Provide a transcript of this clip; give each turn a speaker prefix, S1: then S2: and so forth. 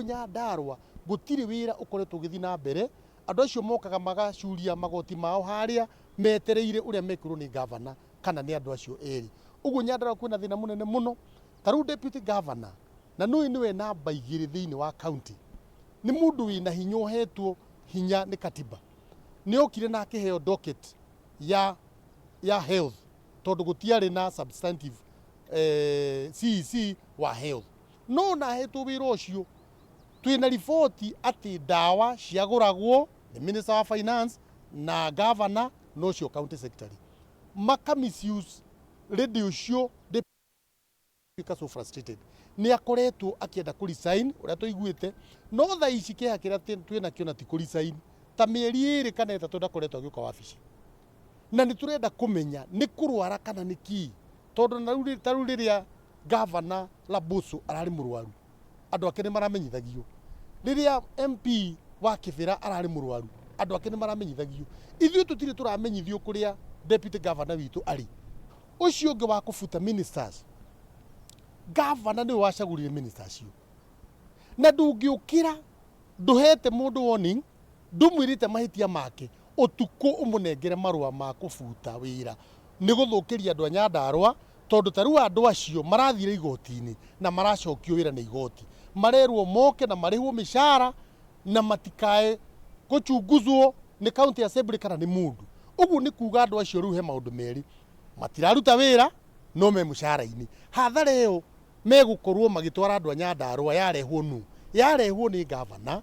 S1: Nyandarua gũtirĩ wĩra ũkoretwo ũgĩthiĩ na mbere. Andũ acio mokaga magacuria magoti mao harĩa metereire ũrĩa mekĩrwo nĩ gavana kana nĩ andũ acio erĩ. Ũguo Nyandarua kwĩna thĩna mũnene mũno. Ta rĩu deputy governor, na nũĩ nĩwe namba 2 thĩinĩ wa county, nĩ mũndũ wĩna hinya, ũhetwo hinya nĩ katiba. Nĩ okire na akĩheo docket ya health, tondũ gũtiarĩ na substantive CEC wa health. No na ahetwo wĩra ũcio, twĩna riboti atĩ ndawa ciagũragwo nĩ minister wa finance na governor na ũcio county secretary, maka misuse lady ũcio. Ndĩtuĩka so frustrated. Nĩ akoretwo akĩenda kũ resign ũrĩa tũiguĩte, no thaa ici kĩeha kĩrĩa twĩnakĩo na ti kũ resign, ta mĩeri 2 kana 3 ndakoretwo agĩũka wabici, na nĩ tũrenda kũmenya nĩ kũrwara kana nĩ kii, tondũ na rĩu ta rĩu rĩrĩa gavana Laboso ararĩ mũrwaru, andũ ake nĩ maramenyithagio. Rĩrĩa MP wa Kĩbĩra ararĩ mũrwaru, andũ ake nĩ maramenyithagio. Ithuĩ tũtirĩ tũramenyithio kũrĩa deputy governor witũ arĩ. Ũcio ũngĩ wa kũbuta ministers, gavana nĩwe wacagũrire minister acio, na ndũngĩũkĩra ndũhete mũndũ warning, ndũmwĩrĩte mahĩtia make, ũtukũ ũmũnengere marũa ma kũbuta wĩra. Nĩ gũthũkĩria andũ a Nyandarũa, tondũ ta rĩu andũ acio marathire igoti-inĩ na maracokio wĩra nĩ igoti, marerwo moke na marĩhwo mĩcara na matikae kũchunguzwo nĩ county assembly kana nĩ mũndũ. Ũguo nĩ kuga andũ acio rĩu he maũndũ merĩ: matiraruta wĩra no me mũcara-inĩ. Hathara ĩyo megũkorwo magĩtwara andũ a Nyandarũa yarehwo nũ? Yarehwo nĩ gavana.